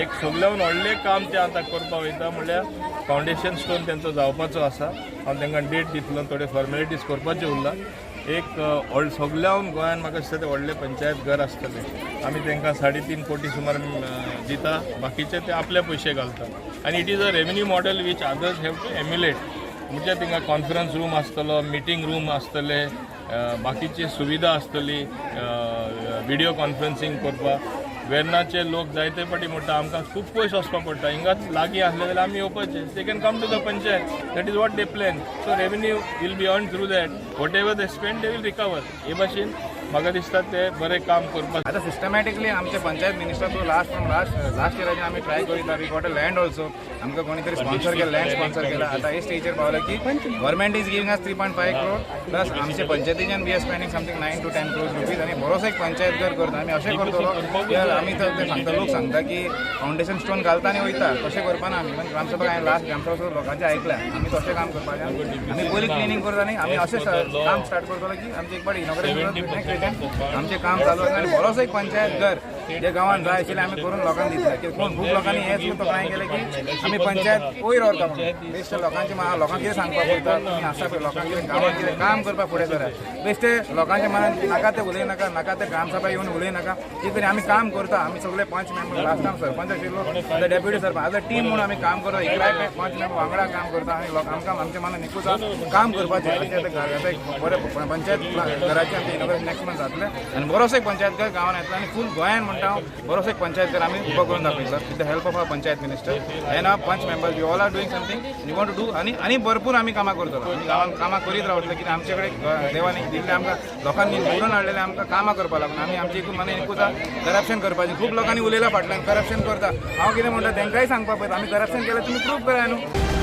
एक सगल्याहून व्हडलें काम तें आतां करपाक वयता, म्हणल्यार फावंडेशन स्टोन तेंचो जावपाचो आसा. हांव तांकां डेट दितलो, थोडे फॉर्मेलिटीज करपाच्यो उरला. एक व्हड सगल्याहून गोंयान म्हाका दिसता तें व्हडलें पंचायत घर आसतलें. आमी तांकां 3.5 कोटी सुमार दिता, बाकीचे ते आपले पयशे घालता आनी it is a revenue model which others have to emulate. म्हणजे थिंगा कॉन्फरन्स रूम आसतलो, मिटींग रूम आसतले, बाकीची सुविधा आसतली, विडियो कॉन्फरन्सिंग करपाक. वेर्नाचे लोक जायते फाटी म्हणटा आमकां खूब पयस वचपाक पडटा, हिंगाच लागीं आसले जाल्यार आमी येवपाचे. They can come to the panchayat, that is what they plan. So revenue will be earn through that, whatever they spend they will recover. हे भाशेन म्हाका दिसता ते बरें काम करपाक. आतां सिस्टमॅटिकली आमचे panchayat minister through last from last last इयराचे आमी ट्राय करीत. We got a land also. आमकां कोणी तरी स्पॉन्सर केलं, लँड स्पॉन्सर केलं. आतां हे स्टेजीर पावलं की government is giving us 3.5 crore plus आमचे पंचायतीच्यान we are spending something 9 to 10 crores rupees आनी बरोसो एक पंचायत घर करता आमी. अशें करतलो की आमी तर ते सांगता, लोक सांगता की फावंडेशन स्टोन घालता आनी वयता, तशें करपाना आमी. इवन ग्रामसभा, हांवें लास्ट ग्रामसभा सुद्दां लोकांचें आयकल्या. आमी तशें काम करपाचें, आमी पयलीं क्लिनींग करता आनी आमी अशें काम स्टार्ट करतलो की आमचें एक फावट इनॉग्रेशन नेक्स्ट विकेंड आमचें काम चालू आसा आनी बरोसो एक पंचायत घर जे गांवांत जाय आशिल्लें आमी करून लोकांक दितले. कित्याक कोण खूब लोकांनी हें सुद्दां तोखणाय केलें की आमी पंचायत वयर व्हरता म्हणून. बेश्टे लोकांचे लोकांक कितें सांगपाक पडटा, तुमी आसा पळय लोकांक कितें गांवांत कितें काम करपाक फुडें सरात. बेश्टे लोकांच्या मनान नाका ते उलय नाका, नाका ते ग्रामसभा येवन उलय नाका. कितें तरी आमी काम करता. आमी सगळे पंच मेंबर, लास्ट टायम सरपंच आशिल्लो, आतां डेप्युटी सरपंच, आतां टीम म्हणून आमी काम करता. 11 पंच मेंबर वांगडा काम करता आनी लोक आमकां आमच्या मनान एकूच आसा काम करपाचें. अशें आतां आतां एक बरें पंचायत घराचें आमचें इनॉग्रेशन नेक्स्ट मंथ जातलें आनी बरोसो एक पंचायत घर गांवांत येतलो आनी फूल गोंयान म्हणटा हांव बरोसो एक पंचायत घर आमी उबो करून दाखयतलो with the help of our panchayat minister and our panch members. We all are doing something you want to do आनी आनी भरपूर आमी कामां करतलो. आमी गांवांत कामां करीत रावतले, कित्याक आमचे कडेन देवान दिल्लें, आमकां लोकांनी निवडून हाडलेलें आमकां कामां करपाक लागून. आमी आमची एकूच मनान एकूच करप्शन करपाचें. खूब लोकांनी उलयलां फाटल्यान करप्शन करता. हांव कितें म्हणटा, तांकांय सांगपाक पळयता, आमी करप्शन केलें तुमी प्रूव करा न्हू.